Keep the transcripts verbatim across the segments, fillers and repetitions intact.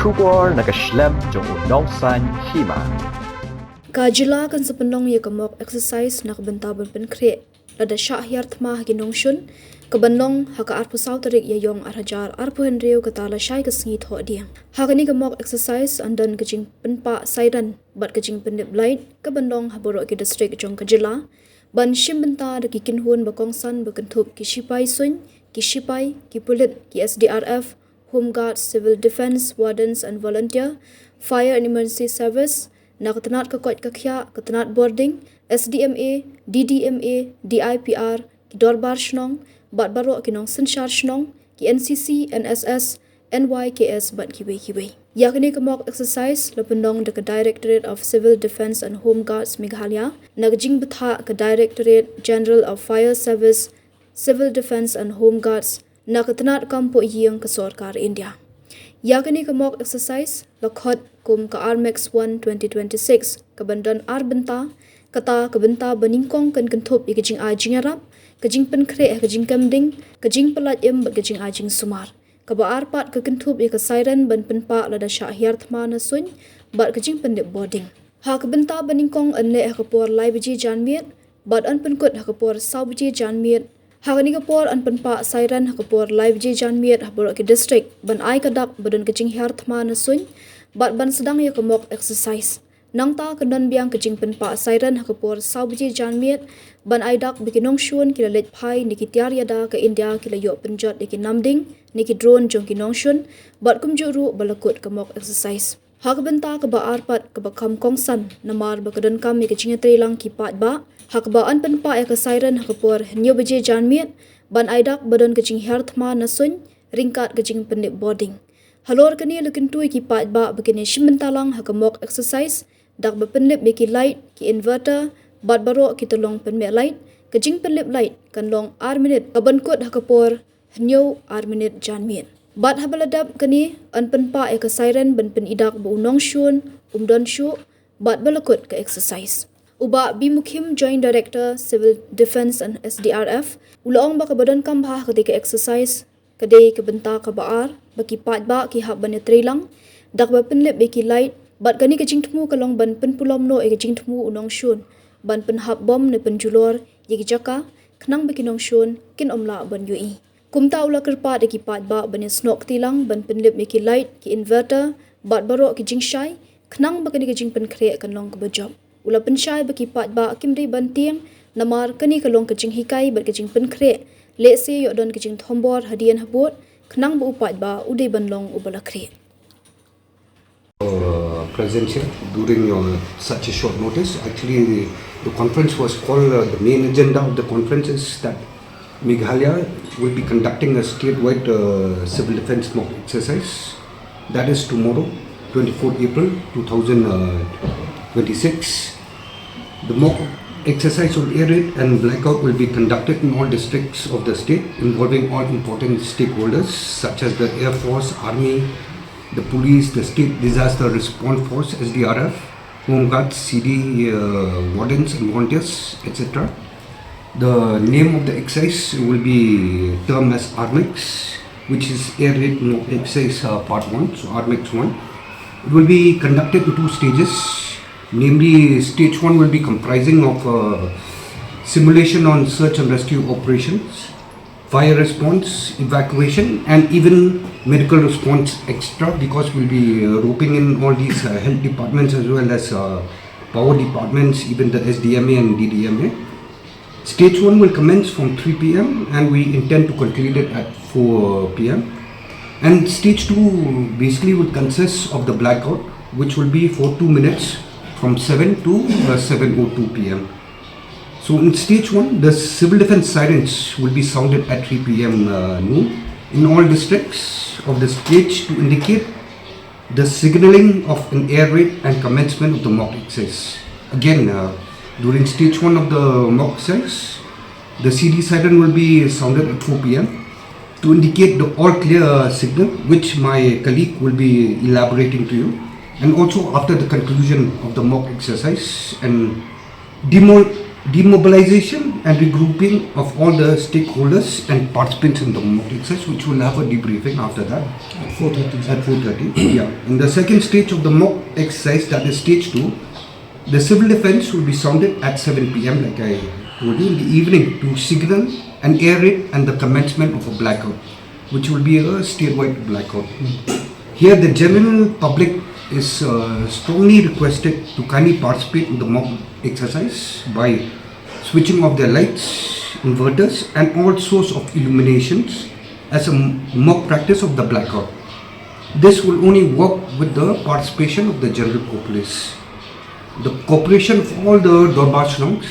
Khubor na ka shlem jong u nongsaiñ hima. Ka jylla kan sa pynlong ïa ka mock exercise na ka bynta ban pynkhreh lada shah hiar thma ha ki nongshun, ka ban long ha ka arphew saw tarik Ïaiong ar hajar arphew hynriew, kata lashai ka sngi Thohdieng. Ha kane ka mock exercise yn don ka jingpynpah siren bad ka jingpynlip light, ka ban long ha baroh ki district jong ka jylla, ban shim bynta da ki kynhun ba kongsan ba kynthup ki shipai suiñ, ki shipai, ki pulit, ki S D R F, Home Guards, Civil Defence Wardens and Volunteer, Fire and Emergency Service, na ka tnat ka koit ka khiah, ka tnat bording, S D M A, D D M A, D I P R, ki dorbar shnong, bad baroh ki nongsynshar shnong, ki N C C, N S S, N Y K S bad kiwei kiwei. Ïa kane ka mock exercise la pynlong da ka Directorate of Civil Defence and Home Guards Meghalaya, na ka jingbthah ka Directorate General of Fire Service, Civil Defence and Home Guards, na ka tnat kam pohïing ka sorkar India. Ïa kane ka mock exercise la khot kum ka Armex One twenty twenty-six, ka ban don ar bynta, kata ka bynta banyngkong kan kynthup ïa ka jingai jingïarap, ka jingpynkhreh ha ka jingkem ding, ka jingpyllait im bad ka jingai jingsumar. Kaba ar pat ka kynthup ïa ka siren ban pynpah lada shah hiar thma na suiñ, bad ka jingpynlip bording. Ha ka bynta banyngkong yn leh ha ka por lai baje janmiet, bad yn pynkut ha ka por saw baje janmiet. Ha kane ka por yn pynpah siren ha ka por lai baje janmiet ha baroh ki district, ban ai ka dak ba don ka jinghiar thma na suiñ, bad ban sdang ïa ka mock exercise. Nangta kan don biang ka jingpynpah siren ha ka por saw baje janmiet, ban ai dak ba ki nongshun ki la leit phai ne ki tiar ïada ka India ki la ïoh pynjot ïa ki namding ne ki drone jong ki nongshun, bad kumjuh ruh ba la kut ka mock exercise. Ha ka bynta kaba ar pat kaba kham kongsan, namar ba ka donkam ïa ka jingïatreilang ki paidbah, ha kaba yn pynpah ïa ka siren ha ka por hynñiew baje janmiet, ban ai dak ba don ka jinghiar thma na suiñ, ryngkat ka jingpynlip bording. Halor kane la kyntu ïa ki paidbah ba kin ïa shim bynta lang ha ka mock exercise, dak ba pynlip ïa ki light, ki inverter, bad baroh ki tyllong pynmih light, ka jingpynlip light kan long ar minit, ka ban kut ha ka por hynñiew ar minit janmiet. Bad haba la dep kane, yn pynpah ïa ka siren ban pyni dak ba u nongshun um don shuh, bad ba la kut ka exercise. U Bah B Mukhim, Joint Director, Civil Defence and S D R F, u la ong ba kaba donkam bha ha katei ka exercise, ka dei ka bynta kaba ar, ba ki paidbah ki hap ban ïatreilang, dak ba pynlip ïa ki light, bad kane ka jingthmu ka long ban pynpulom noh ïa ka jingthmu u nongshun, ban pynhap bom ne pynjulor ïa ki jaka, khnang ba ki nongshun kin ym lah ban ïohi. Kumta u la kyrpad ïa ki paidbah ban ïasnoh kti lang ban pynlip ïa ki light, ki inverter, bad baroh ki jingshai, khnang ba kane ka jingpynkhreh kan long kaba jop. U la pynshai ba ki paidbah kim dei ban tieng, namar kane ka long ka jinghikai bad ka jingpynkhreh, lehse ïoh don ka jingthombor hadien habud, khnang ba u paidbah u dei ban long uba la khreh. Uh, presence here during uh, such a short notice. Actually, the conference was called, uh, the main agenda of the conference is that Meghalaya will be conducting a statewide uh, civil defense mock exercise. That is tomorrow, twenty-fourth April two thousand twenty-six. The mock exercise on air raid and blackout will be conducted in all districts of the state, involving all important stakeholders such as the Air Force, Army, the police, the State Disaster Response Force, S D R F, Home Guards, C D, uh, wardens and volunteers, et cetera. The name of the exercise will be termed as Armex, which is Air Raid Mo- Exercise uh, Part one, so Armex one. It will be conducted in two stages. Namely, stage one will be comprising of uh, simulation on search and rescue operations, fire response, evacuation, and even medical response extra, because we'll be uh, roping in all these uh, health departments as well as uh, power departments, even the S D M A and D D M A. Stage one will commence from three p.m. and we intend to conclude it at four p.m. And stage two basically will consist of the blackout, which will be for two minutes from seven to uh, seven oh two p.m. So in stage one, the civil defense sirens will be sounded at three p.m. Uh, noon in all districts of the state to indicate the signaling of an air raid and commencement of the mock exercise. Again, uh, during stage one of the mock exercise, the C D siren will be sounded at four p.m. to indicate the all clear signal, which my colleague will be elaborating to you. And also after the conclusion of the mock exercise and demol- Demobilization and regrouping of all the stakeholders and participants in the mock exercise, which will have a debriefing after that. At four thirty. At four thirty, yeah. In the second stage of the mock exercise, that is stage two, the civil defense will be sounded at seven p m, like I told you, in the evening to signal an air raid and the commencement of a blackout, which will be a statewide blackout. Here, the general public is uh, strongly requested to kindly participate in the mock exercise by switching off their lights, inverters, and all sorts of illuminations as a m- mock practice of the blackout. This will only work with the participation of the general populace. The cooperation of all the Dorbar Shnongs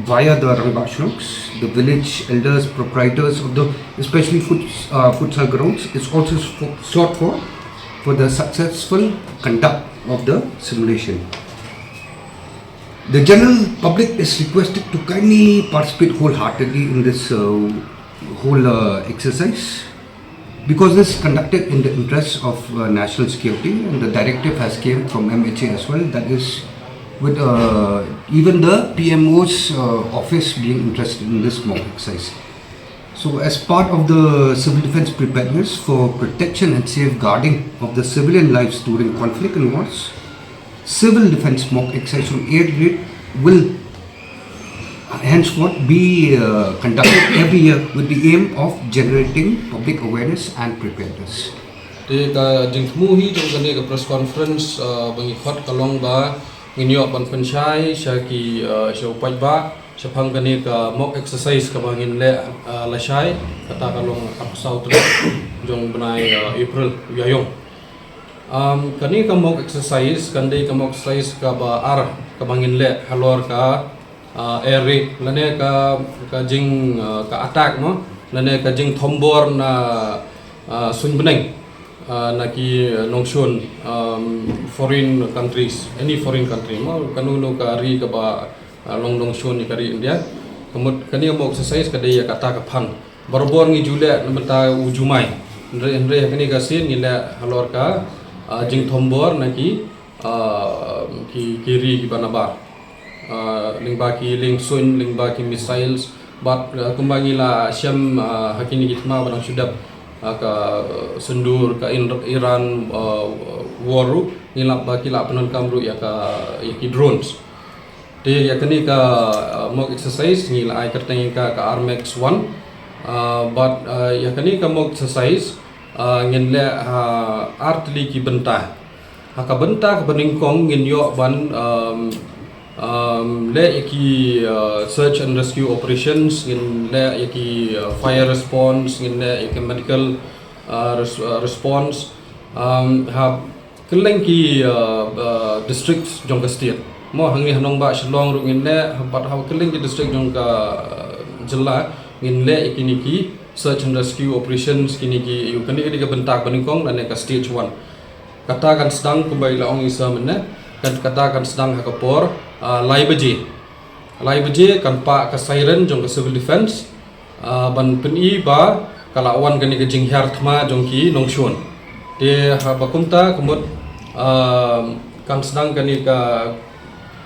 via the Rangbah Shnongs, the village elders, proprietors of the especially foot, uh, futsal grounds is also sp- sought for for the successful conduct of the simulation. The general public is requested to kindly participate wholeheartedly in this uh, whole uh, exercise because this is conducted in the interest of uh, national security, and the directive has came from M H A as well. That is with uh, even the P M O's uh, office being interested in this mock exercise. So, as part of the civil defense preparedness for protection and safeguarding of the civilian lives during conflict and wars, civil defense mock exercise on air raid will henceforth be uh, conducted every year with the aim of generating public awareness and preparedness. Te ka jingthmu hi jong kane ka press conference uh, ba ngi khot ka long ba ngin ïoh ban pynshai sha ki uh, sha u paidbah shaphang kane ka mock exercise kaba ngin leh uh, lashai, kata ka long arphew saw tarik jong bnai uh, April u ïaïong. Um, kane ka mock exercise kan dei ka mock exercise kaba ar kaba ngin leh halor ka uh, air raid lane ka ka jing uh, ka attack mo lane ka jingthombor na uh, suiñ bneng uh, na ki nongshun um, foreign countries, any foreign country mo kano kano ka ri kaba uh, long nongshun ïa ka ri India. Ka mut kane ka mock exercise ka dei ïa kata ka phan. Barabor ngi ju leh na bynta u jumai. Hynrei hynrei ha kane ka sien ngi leh halor ka uh, jingthombor na ki uh, ki ki ri kiba nabar. Uh, lyngba ki liengsuiñ, lyngba ki missiles, bad uh, kumba ngi la shem uh, ha kine ki thma ba nang shu dep uh, ka uh, Sindoor, ka In- Iran uh, war ruh, ngi la ba ki la pyndonkam ruh ïa ka ïa ki drones. Te ïa kane ka uh, mock exercise ngi la ai kyrteng ïa ka ka R MAX one. Uh, bad uh, ïa kane ka mock exercise uh, ngin leh uh, ar tylli ki bynta. Ha ka bynta kaba nyngkong ngin ïoh ban um, um, leh ïa ki uh, search and rescue operations, ngin leh ïa ki uh, fire response, ngin leh ïa ki medical uh, res- uh, response. Um, ha kylleng ki uh, uh, districts jong ka state. Mo hangne ha nongbah Shillong ruh ngin leh, bad ha kylleng ki district jong ka uh, jylla ngin leh ïa kine ki search and rescue operations, kine ki ïa kane ka dei ka bynta kaba nyngkong lane ka stage one. Kata kan sdang kumba i la ong i sa mynne, kan kata kan sdang ha ka por uh, lai baje. Lai baje kan pah ka siren jong ka civil defense uh, ban pyni ba ka la wan kane ka jinghiar thma jong ki nongshun. Te haba kumta ka mut uh, kan sdang kane ka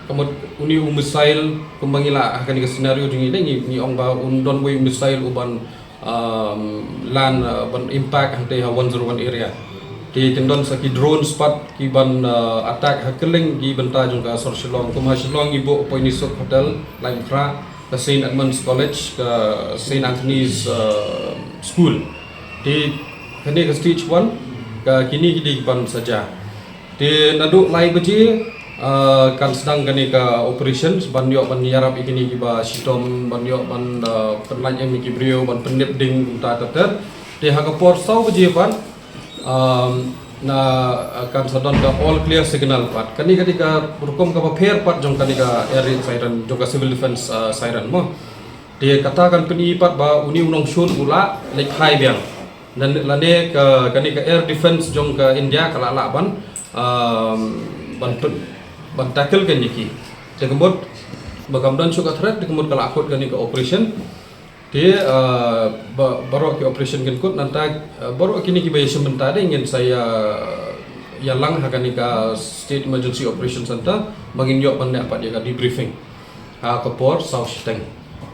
ka mut uni u missile kumba ngi la ha kane ka scenario jong ngi ne ngi ngi ong ba un don wei u missile u ban um, lan uh, ban impact hangtei ha one zero one area. Te kin don sa ki drones pat ki ban uh, attack ha kylleng ki bynta jong ka sor Shillong. Kum ha Shillong ngi buh Poinisuk Hotel, Laintra, ka Saint Edmund's College, ka Saint Anthony's uh, School. Te kane ka stage one ka kini ki dei ban saja. Te naduh lai baje uh, kan sdang kane ka operations ban ïoh ban ïarap ïa kine kiba shitom ban ïoh ban uh, pynlait em ïa ki briew ban pyndep ding kumta ter ter. Te ha ka por saw baje pat um, na uh, kan sa don ka all clear signal pat. Kane ka dei ka rukom kaba pher pat jong kane ka air raid siren jong ka civil defense uh, siren mo. Te kata kan pyni pat ba uni u nongshun u la leit phai biang. Lane ka kane ka air defense jong ka India ka la lah ban um, ban pyn, ban tackle kane ki. Te ka mut ba kam don shuh ka threat te ka mut ka la kut kane ka operation. Te uh, ba, baroh ki operation kin kut nangta uh, baroh kine kiba ïa shim bynta de ngin sa ïa ïa lang ha kane ka State Emergency Operation Center ba ngin ïoh ban leh pat ïa ka debriefing. Ha ka por saw shiteng.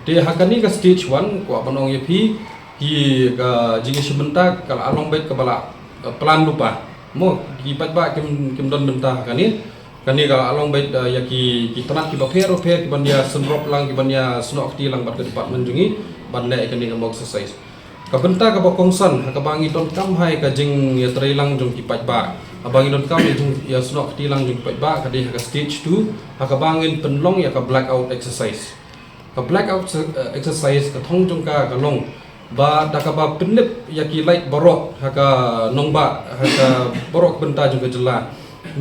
Te ha kane ka stage one, kwah ban ong ïa phi, ki ka jingïashim bynta ka la long beit kaba la, eh, plan lypa. Mo, ki paidbah kim, kim don bynta ha kane. Kane ka la long beit, eh, ïa ki, ki tnat kiba pher bapher, ki ban ïa synrop lang, ki ban ïa snoh kti lang bad ka department jong ngi, ban leh ïa kane ka mock exercise. Ka bynta kaba kongsan, ha kaba ngi donkam ha ïa ka jingïatreilang jong ki paidbah. Haba ngi donkam ïa jing, ïa snoh kti lang jong ki paidbah, ka dei ha ka stage two, ha kaba ngin pynlong ïa ka blackout exercise. Ka blackout se-, eh, exercise ka thong jong ka ka long ba da kaba pynlip ïa ki light baroh ha ka nongbah, ha ka baroh ka bynta jong ka jylla.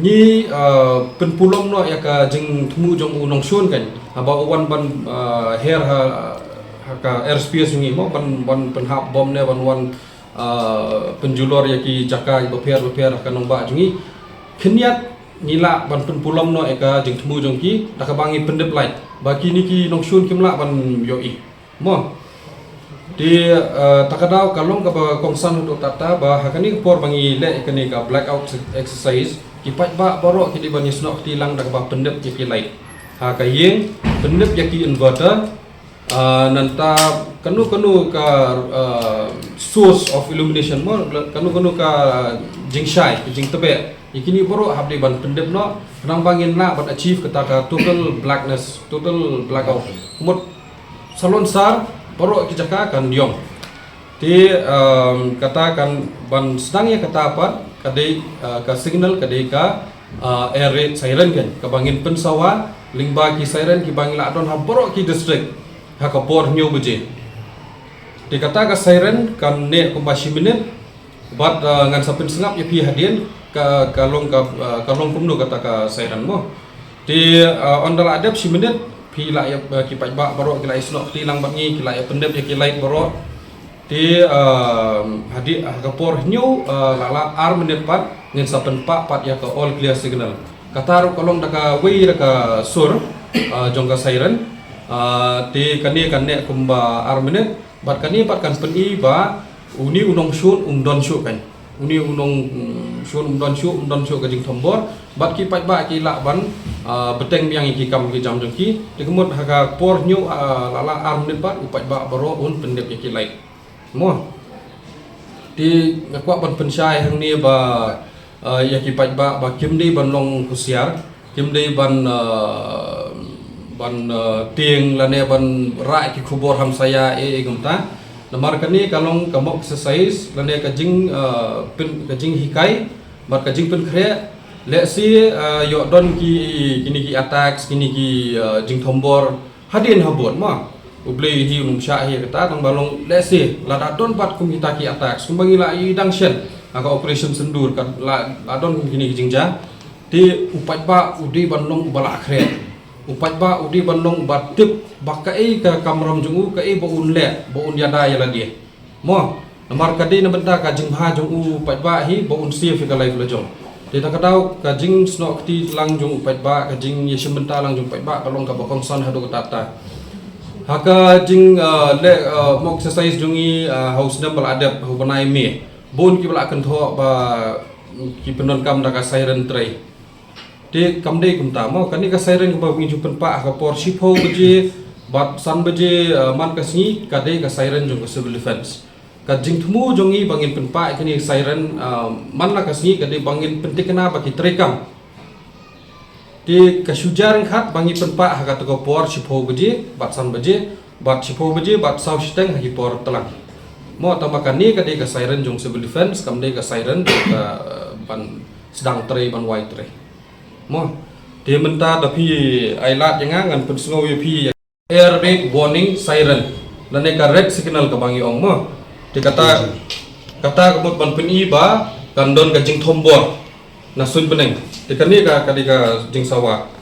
Ngi, ah, pynpulom noh ïa ka jingthmu jong u nongshun kan. Haba u wan ban, ah, her ha, ha ka airspace jong ngi mo, ban, ban pynhap bom ne ban wan, ah, pynjulor ïa ki jaka bapher bapher ha ka nongbah jong ngi. Khyndiat ngi lah ban pynpulom noh ïa ka jingthmu jong ki da kaba ngi pyndep light. Ba kine ki nongshun kim lah ban ïohi. Mo. Te, eh, ta ka daw ka long kaba kongsan haduh katta ba ha kane ka por ba ngi leh kane ka blackout exercise, ki paidbah baroh ki dei ban ïasnoh kti lang da kaba pyndep ïa ki light ha ka ïing, pyndep ïa ki inverter, eh, nangta kano kano ka, eh, source of illumination mo, kano kano ka jingshai, ka jingtbeh. Ïa kine baroh hap dei ban pyndep noh, khnang ba ngin lah ban achieve kata ka total blackness, total blackout. Mut salonsar, baroh ki jaka kan ïong. Te, um, kata kan ban sdang ïa kata pat, ka dei, uh, ka signal, ka dei ka, uh, air raid siren kan. Kaba ngin pynsawa, lyngba ki siren kiba ngi la don ha baroh ki district, ha ka por hynñiew baje. Te kata ka siren kan neh kumba shi minit, bad, uh, ngan sa pynsngap ïa phi hadien, ka, ka long ka, uh, ka long kumno kata ka siren mo. Te, uh, ynda la dep shi minit, phi lah ïa, uh, ki paidbah baroh ki lah ïasnoh kti lang bad ngi, ki lah ïa pyndep ïa ki light baroh. Te, uh, hadien, uh, ka por hynñiew, uh, la lah ar minit pat, ngin sa pynpah pat ïa ka all clear signal. Kata ruh ka long da kawei da ka sur, uh, jong ka siren. Uh, te kane kan neh kumba ar minit, bad kane pat kan pyni ba une u nongshun um don shuh kan. Une u nongshun um don shuh, um don shuh ka jingthombor. Bad ki paidbah ki lah ban, ah, bteng biang ïa ki kam ki jam jong ki. Te ka mut ha ka por hynñiew, ah, la lah ar minit pat u paidbah baroh un pyndep ïa ki light. Mo. Te nga kwah ban pynshai hangne ba, ah, ïa ki paidbah ba kim dei ban long husiar. Kim dei ban, uh, ban, uh, tieng lane ban rah ki khubor hamsaïa eh, eh, kumta. Namar kane ka long ka mock exercise lane ka jing, uh, pyn-, ka jinghikai bad ka jingpynkhreh. Lehse, uh, ïoh don ki, kine ki attacks, kine ki, uh, jingthombor hadien habud mo. U Blei hi un ym shah hi kata tang ba long lehse lada don pat kum kita ki attacks. Kumba ngi la ïohi dang shen ha ka Operation Sindoor ka la, la don kum kine ki jingjia. Te u paidbah u dei ban long uba la khreh. U paidbah u dei ban long uba tip ba kaei ka kamram jong u, kaei ba un leh, ba un ïada ïa lade. Mo, namar ka dei na bynta ka jingbha jong u paidbah hi ba un save ïa ka life la jong. Te ta ka daw ka jingsnoh kti lang jong u paidbah, ka jingïashim bynta lang jong u paidbah ka long kaba kongsan haduh katta. Ha ka jing, ah, leh, ah, mock exercise jong ngi, ah, ha u snem ba la dep, ha u bnai May. Bun kiba la kynthoh ba ki pyndonkam da ka siren trei. Te kam dei kumta mo, kane ka siren kaba ngi ju pynpah ha ka por shiphew baje bad san baje, eh, man ka sngi, ka dei ka siren jong ka civil defense. Ka jingthmu jong ngi ba ngin pynpah kane ka siren, eh, man la ka sngi ka dei ba ngin pyntikna ba ki treikam. Te ka shu jia ryngkhat ba ngi pynpah ha kata ka por shiphew baje bad san baje bad shiphew baje bad saw shiteng ha ki por tlang. Mo, tangba kane ka dei ka siren jong civil defense, kam dei ka siren jong ka, eh, ban sdang trei, ban wai trei. Mo. Te mynta da phi ai lad ïa nga, ngan pynsngew ïa phi ïa air raid warning siren lane ka red signal kaba ngi ong mo. Te kata, kata ka mut ban pyni ba kan don ka jingthombor na suiñ bneng. Te kane ka, ka dei ka jingsawa.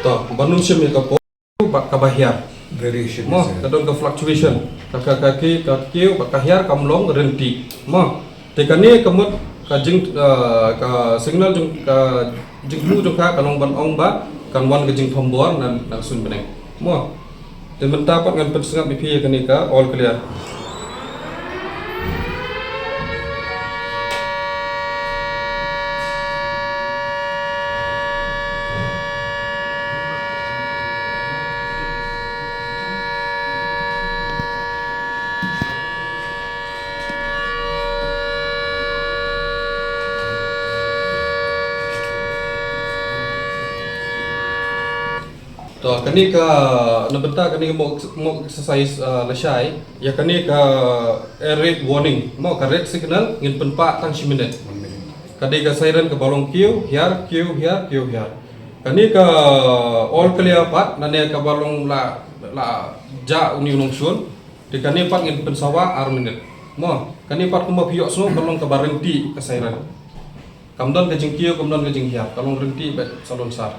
To, ban ym shim ïa ka por bad kaba hiar. Variation. Mo, ka don ka fluctuation. Ka, ka, ka ki, ka kiew bad ka hiar kam long rynti. Mo. Te kane ka mut ka jing, ah, ka signal jong, ka jingthmu jong ka ka long ban ong ba kan wan ka jingthombor na, na suiñ bneng. Mo. Te mynta pat ngan pynsngap ïa phi ïa kane ka all clear. To, kane ka, na bynta kane ka mo, mo exercise, ah, lashai. Ïa kane ka air raid warning, mo, ka red signal, ngin pynpah tang shi minit. Ka dei ka siren kaba long kiew hiar, kiew hiar, kiew hiar. Kane ka all clear pat, lane kaba long la, la jah une u nongshun. Te kane pat ngin pynsawa ar minit. Mo, kane pat kumba phi ïohsngew ka long kaba rynti ka siren. Kam don ka jingkiew, kam don ka jinghiar, ka long rynti bad salonsar.